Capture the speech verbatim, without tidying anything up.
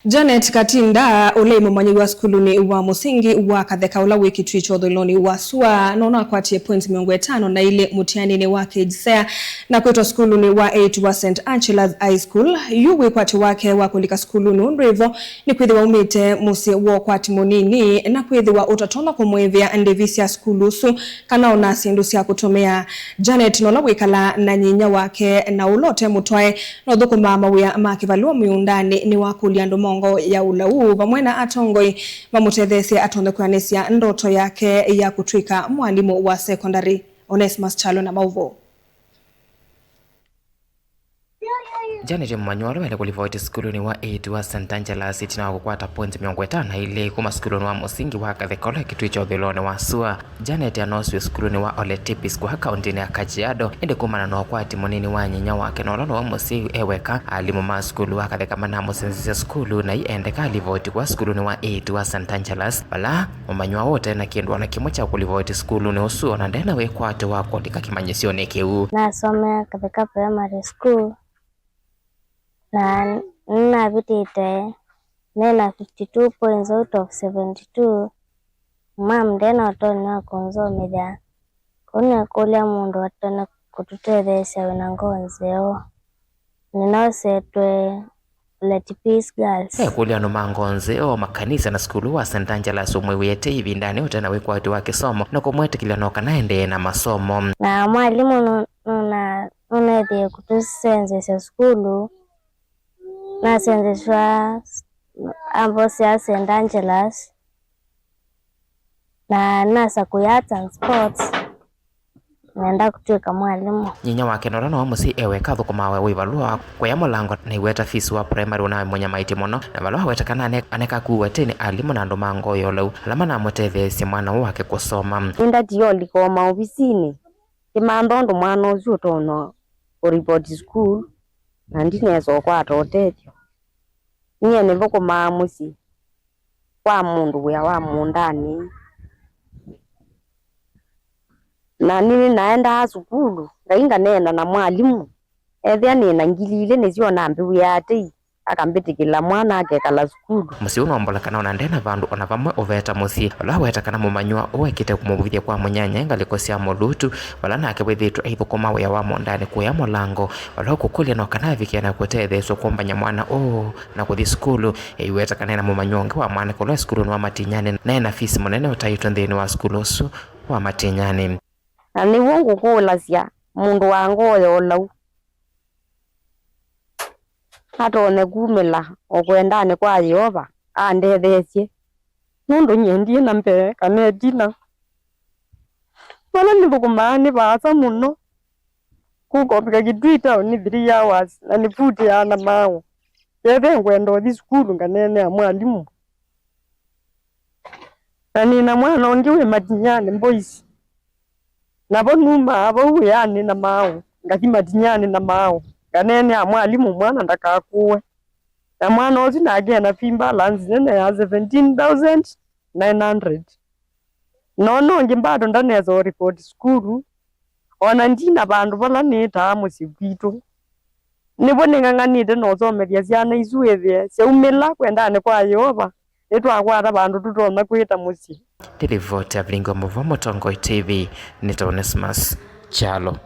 Janet Katinda, ũla ĩ mũmanyĩw'a sukulunĩ wa mũsingi wa Katheka ũla wĩ Kitui kya ũthũĩlonĩ wa sua, nũnakwatie points mĩongo ĩtano na ilĩ mũtianĩnĩ wa KJSEA na kwĩtwa sukulunĩ wa eight wa Saint Angelas High School. Yu wĩkwatyo wake wa kũlika sukulu nũndũ ĩvo nĩkwĩthĩwa aumĩte mũsyĩ wa ũkwati mũnini na kwĩthĩwa ũtatonya kũmũĩvĩa ndĩvi sya sukulu ũsu kana ona syĩndũ sya kũtũmĩa. Janet, na ũla wĩkalaa na nyinya wake na ũla ũte mũtwae, na ũthũkũmaa mawĩa ma kĩvalũa mĩũndanĩ, nĩwakũlya andũ ma ngoo ya ũlau vamwe na atongoi mamũtetheesye atonye kwĩanĩsya ndoto yake ya kũtw'ĩka mwalimũ wa sekondalĩ. Onesmus Kyalo na maũvoo. Janet mũmanyĩw'a ũla waĩle kũlivoti sukulunĩ wa eight wa Saint Angelas ĩtina wa kũkwata points mĩongo ĩtano na ilĩ kuma sukulunĩ wa mũsingi wa Katheka ũla Kitui kya ũthũĩlonĩ wa sua. Janet anoosie sukulunĩ wa Ole Tipis kũya kaũntĩnĩ ya Kajiado, ĩndĩ kumana na ũkwati mũnini wa nyinya wake na ũla nĩwe mũsyai e weka, alimũ ma sukulu wa Katheka manamũsenzesya sukulu, na yu endeka alivoti kũya sukulunĩ wa eight wa Saint Angelas, vala mũmanyĩw'a ũte na kĩndũ ona kĩmwe kya kũlivoti sukulunĩ ũsu, ona nde na wĩkwatyo wa kũlika kĩmanyĩsyonĩ kĩu. Nasomea Katheka Primary School, na nĩnavĩtĩte nĩ na fifty two points out of seventy two. Mam nde na ũtonyi wa kũnzomethya, kwoou nĩkũlya mũndũ atonya kũtũtetheesya wĩ na ngoo nzeo. Nĩnosetwe Let Peace Girls. Ekũlya andũ ma ngoo nzeo, makanisa na sukulu wa Saint Angelas ũmwĩw'ĩe tei ĩvindanĩ ũte na wĩkwatyo wa kĩsomo na kũmwetĩkĩlya no kana aendee na masomo. Na mwalimũ nũ- nũna- nũneethĩie kũtũsenzesya sukulu. Nasenzeswa ambosea Saint Angelas, na nasakũĩa arts and sports, nenda kũtw'ĩka mwalimũ. Nyinya wake na ũla no mũsyai e weka athũkũmaa wĩa wa ĩvalũa wa kũya mũlango na iweta fees wa primary ũnamũnyamaĩtye mũno, na vala waweta kana ane- aneka kuwa tene alimũ na andũ ma ngoo ya ũlau ala manamũtetheesye mwana ũũ wake kũsoma. Nĩndatie ũlika o maovisinĩ, ngĩmantha ũndũ mwana ũsu ũtonya kũripoti sukulu, na ndinesa ũkwata ũtethyo. Nyie nĩthũkũmaa mũsyĩ kwa mũndũ wĩa wa mũũndanĩ, na nĩnaendaa sukulu, ngai nganeena na mwalimũ, ethĩa nĩ na ngili ilĩ nĩsyo nambĩw'ĩaa tei, akambĩtĩkĩla mwana akekala sukulu. Mũsyai ũũ nũmbola kana ona nde na vandũ ona vamwe ũveta mũsyĩ, vala waweta kana mũmanyĩw'a ũũ ekĩte kũmũvũthya kwa mũnyanyae ngalĩko sya mũlutu, vala nake wĩthĩĩtwe aithũkũma wĩa wa mũũndanĩ kũya mũlango, vala ũkũkũlya no kana avikĩa na kũtetheesw'a kũmbany'a mwana ũũ na kũthi sukulu. Eiweta kana ena mũmanyĩw'a ũngĩ wa mwanake ũla e sukulunĩ wa Matinyani na ena fees mũnene ũtaĩtwe nthĩnĩ wa sukulu ũsu wa Matinyani. Na nĩw'o ngũkũlasya mũndũ wa ngoo ya ũlau atonye kumĩla o kwendanĩ kwa Yeova andetheesye, nũndũ nyie ndiĩ na mbee kana ĩtina. Vala nĩthũkũmaa nĩ vaasa mũno, kũkofika Kitui town nĩ three hours, na nĩvutĩaa na maaũ. Yethĩa ngwenda ũthi sukulu nganeenea mwalimũ. Na nĩ na mwana ũngĩ wĩ Matinyani Boys. Navo numaa vau wĩanĩ na maaũ, ngathi Matinyani na maaũ, nganeenea mwalimũ mwana ndakakũwe. Na mwana ũsu nake ena fee balance nene ya seventeen thousand nine hundred. Noona ũngĩ bado ndanesa ũripoti sukulu, o na ndi na vandũ vala nĩĩtaa mũsyĩ kwitũ. Nĩvo nĩng'ang'anĩte na ũsomethya syana isu wĩthĩe syaumĩla kwendanĩ kwa Yeova, nĩtwakwata vandũ tũtonya kwĩta mũsyĩ. Nĩ livoti ya Vilingi wa Mũvoo Mũtongoi T V, nĩ ta Onesmus Kyalo.